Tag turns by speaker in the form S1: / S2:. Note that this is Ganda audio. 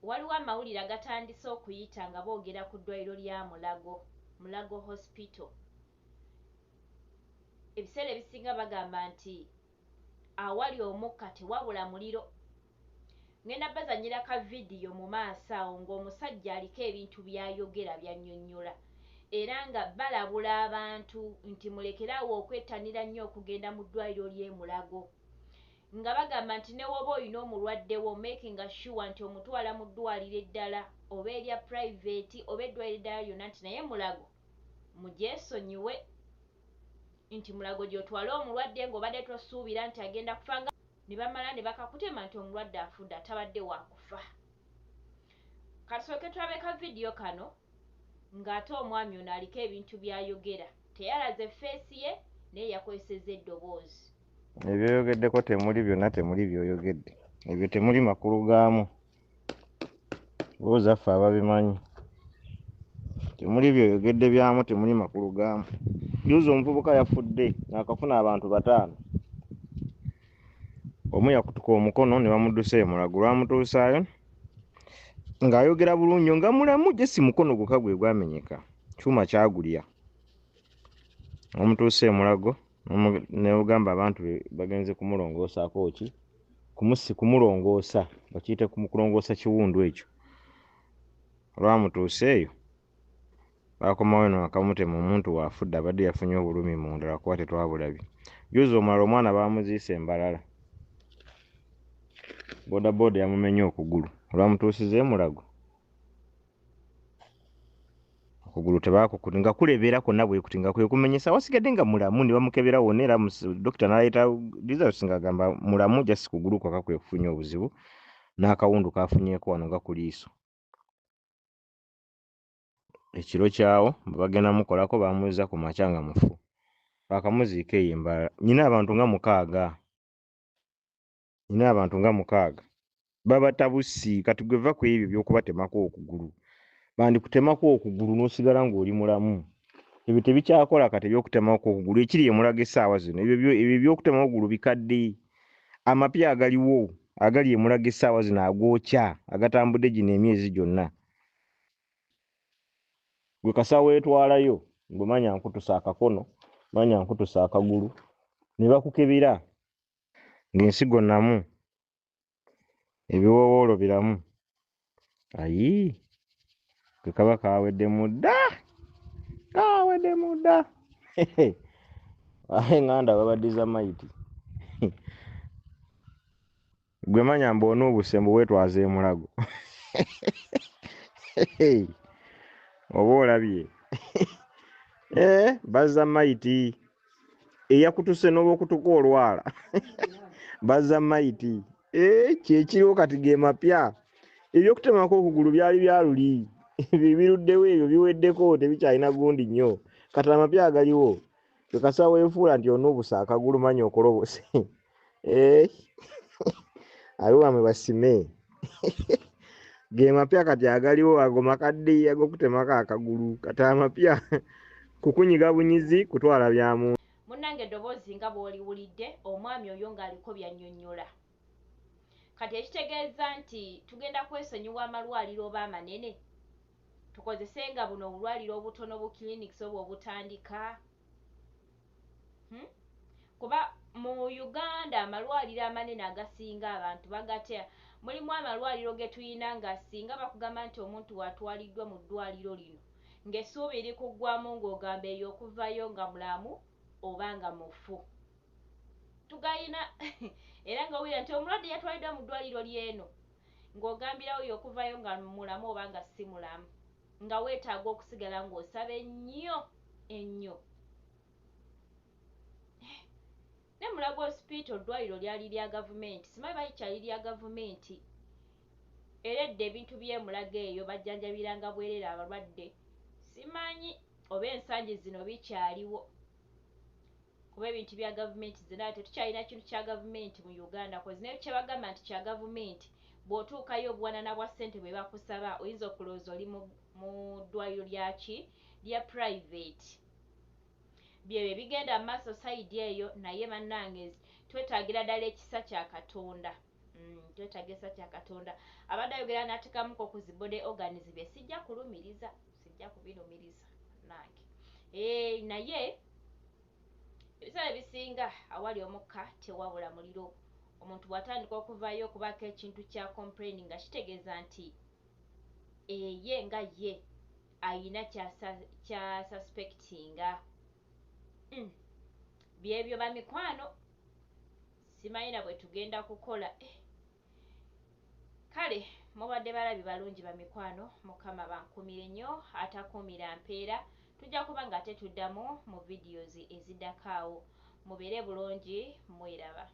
S1: Waliwo amawulire agatandise okuyita nga boogera ku ddwaliro lya Mulago, Mulago Hospital. Ebiseera ebisinga bagamba nti awali omukka tewabula muliro. Ngenda bazannyira ka vidiyo mu maaso awo ng'omusajja aliko ebintu by'ayogera by'annyonnyola era nga balabula abantu nti mulekere awo okwettanira nnyo okugenda mu ddwaliro ly'e Mulago. Nga bagamba nti ne w'oba olina omulwadde wo makinga sure nti omutwala mu ddwaliro eddala oba erya private oba eddwaliro eddala lyonna nti naye Mulago mugyesonyiwe nti Mulago gy'otwala omulwadde ng'obadde tosuubira nti agenda kufa nga ne bamala ne bakakutema nti omulwadde afudde atabadde wakufa. Katusooke tulabe ka vidiyo kano ng'ate omwami ono aliko ebintu by'ayogera. Teyalaze ffeesi ye naye yakozesezza eddoboozi.
S2: Ebyoyogeddeko temuli byonna, temuli byoyogedde ebyo, temuli makulu gaamu. Lowooza ffe ababimanyi, temuli byoyogedde byamu, temuli makulu gaamu. Juzi omuvubuka yafudde ng'akafuna abantu 5. Omu yakutuka omukono ne bamuddusa e Mulago. Lwamutuusaayo ng'ayogera bulungi nga mulamu, jesi mukono gwokka gwe gwamenyeka, kyuma kyagulya. Omutuusa e Mulago ne ugamba abantu bagenze kumulongoosaako ki, kumulongoosa, bakiyite kulongoosa kiwundu ekyo. Olwamutuusa eyo bakomawo eno akamutema, omuntu waafudde abadde yafunye obulumi munda lwakuba tetwabulabye. Juzi omulala omwana baamuziise e Mbarara, boodabooda yamumenye okugulu. Olwamutuusiza e Mulago okugulu tebakukuti nga kulebeera kwonna bwe kuti nga kwe kumenyesa, wasigadde nga mulamu ne bamukebera wonna era dokita n'aleeta results ng'agamba mulamu, just kugulu kwokka kwe kufunye obuzibu n'akawundu k'afunyeeko wano nga ku liiso. Ekiro kyawo bwe bagenda mukolako baamuzza ku makya nga mufu, baakamuziika eyo e Mbarara. Nnina abantu nga 6, nnina abantu nga 6 babatta bussi. Kati gwe va ku ebyo by'okubatemako okugulu, bandikutemako okugulu n'osigala ng'oli mulamu. Ebyo tebikyakola kati eby'okutemako okugulu ekiri e Mulago essaawa zino. Ebyo eby'okutemako okugulu bikadde. Amapya agaliwo agali e Mulago essaawa zino agookya agatambudde gino emyezi gyonna. Gwe kasa weetwalayo gwe manya nkutusa akakono, manya nkutusa akagulu, ne bakukebera ng'ensigo nnamu, ebiwoowoolo biramu. Ayi, gwe kaba kaweddemu dda, kaweddemu dda. Ab'eŋŋanda babaddiza mayiti. Gwe manya mbu onuubuse mbu weetwaza e Mulago. Oba olabye. Bazza mayiti. Eyakutuse n'oba okutuka olwala. Bazza mayiti. Kyekiriwo kati ge mapya. Ebyokutemako okugulu byali bya luli. Ebyo biruddewo, ebyo biweddeko, tebikyalina gundi nnyo. Kati amapya agaliwo, gwe kasa weefuula nti onuubuse akagulu manya okolobose. Abiwamwe basime. Ge mapya kati agaliwo ago makadde ag'okutemako akagulu. Kati amapya kukunyiga bunyizi kutwala bya mu.
S1: Munnange eddoboozi nga bw'oliwulidde omwami oyo ng'aliko by'annyonnyola. Kati ekitegeeza nti tugenda kwesonyiwa amalwaliro oba amanene tukozesenga buno obulwaliro obutono bu clinics obwo obutandika. Kuba mu Uganda amalwaliro amanene agasinga abantu bagatya. Mulimu amalwaliro ge tuyina nga singa bakugamba nti omuntu atwaliddwa mu ddwaliro lino ng'essuubi likuggwamu ng'ogamba eyo okuvayo nga mulamu oba nga mufu. Tugayina era ng'owulira nti omulwadde yatwaliddwa mu ddwaliro ly'eno ng'ogambirawo yo okuvayo nga mulamu oba nga si mulamu, nga weetaaga okusigala ng'osaba ennyo ennyo. Ne Mulago Hospital ddwaliro lyali lya gavumenti, simanyi balikyali lya gavumenti. Era edda ebintu by'e Mulago eyo bajjanjabiranga bwereere abalwadde. Simanyi oba ensangi zino bikyaliwo. Kuba ebintu bya gavumenti zina tetukyalina kintu kya gavumenti mu Uganda, cause ne kye bagamba nti kya gavumenti bw'otuukayo obuwanana bwa ssente bwe bakusaba oyinza okulowooza oli mu ddwaliro lya ki, lya private. Byebyo ebigenda mu maaso side eyo, naye bannange twetaagira ddala ekisa kya Katonda. Twetaaga ekisa kya Katonda. Abadde ayogera n'ateekamuko ku zi body organs bye sijja kulumiriza, sijja kubirumiriza nange. Eh, naye ebiseera ebisinga awali omukka tewabula muliro. Omuntu bw'atandika okuvaayo okubaako ekintu kya complaining nga kitegeeza nti eye nga ye ayina kya suspectinga. Byebyo bamikwano, simanyi na bwe tugenda kukola. Kale mubadde balabi balungi bamikwano, Mukama bankumire nnyo, atakuumira mpeera. Tujja kuba nga ate tuddamu mu videos eziddako awo. Mubeere bulungi, mweraba.